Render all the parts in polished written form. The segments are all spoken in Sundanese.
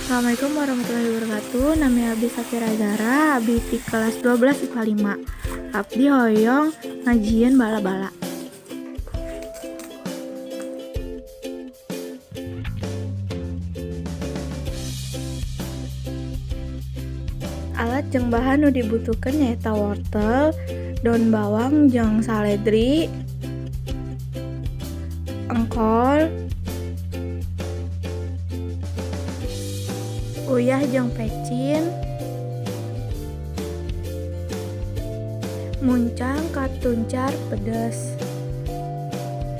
Assalamualaikum warahmatullahi wabarakatuh. Nami abdi Safira Zara, abdi ti kelas 12 IPA 5. Abdi hoyong ngajieun bala-bala. Alat jeung bahan nu dibutuhkeun nyaeta wortel, daun bawang jeung saledri, engkol, uyah jeung pecin, muncang katuncar pedes,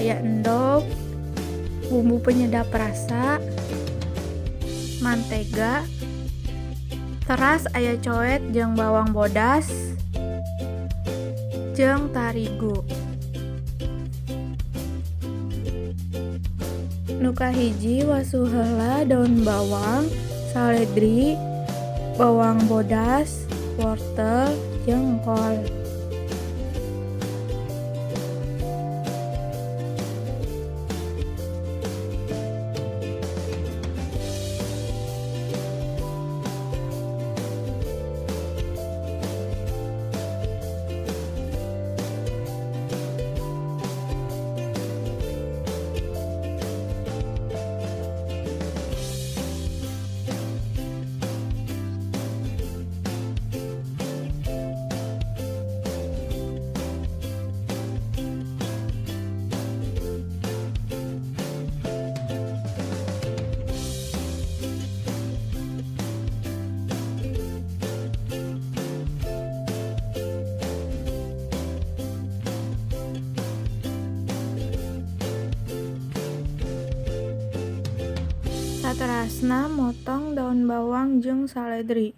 aya endog, bumbu penyedap rasa, mantega, teras aya coet jeung bawang bodas, jeung tarigu. Nu kahiji wasuh heula daun bawang, saledri, bawang bodas, wortel, jeung kol. Saterasna motong daun bawang jeung saledri.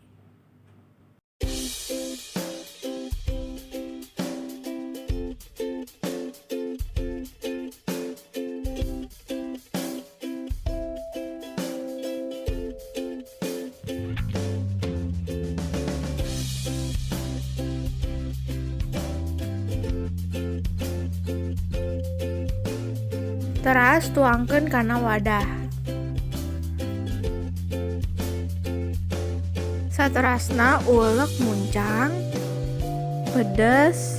Teras tuangkeun kana wadah. Saterasna ulek muncang, pedes,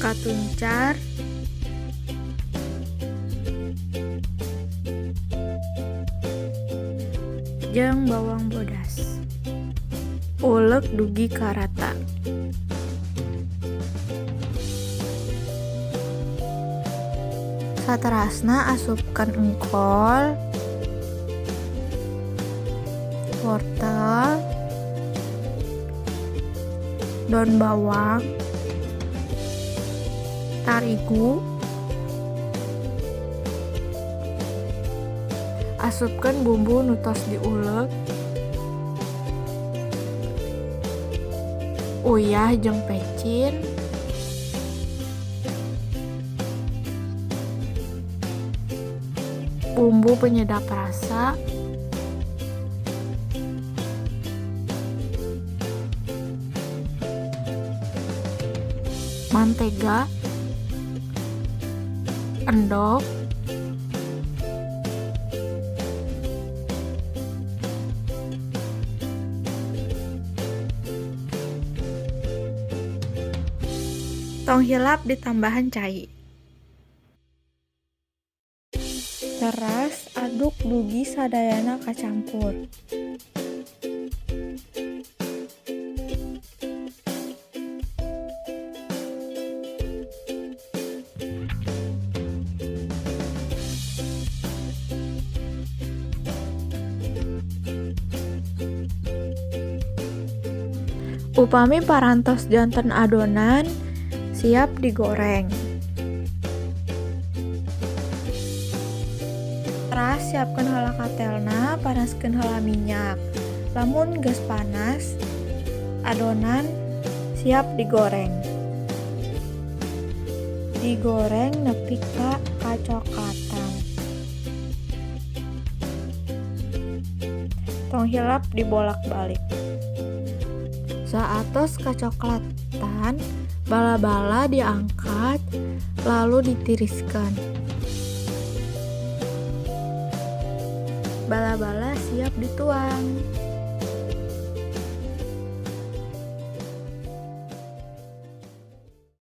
katuncar, jeung bawang bodas. Ulek dugi ka rata. Saterasna asupkeun engkol, wortel, daun bawang, tarigu, asupkeun bumbu nu tos diulek, uyah jeung pecin, bumbu penyedap rasa, mantega, endog, tong hilap ditambahan cai. Teras aduk dugi sadayana kacampur. Upami parantos janten adonan, siap digoreng. Teras siapkeun heula katelna, panaskeun heula minyak. Lamun geus panas, adonan siap digoreng. Digoreng nepi ka kacoklatan. Tong hilap dibolak-balik. Saatos kacoklatan, bala-bala diangkat lalu ditiriskan. Bala-bala siap dituang.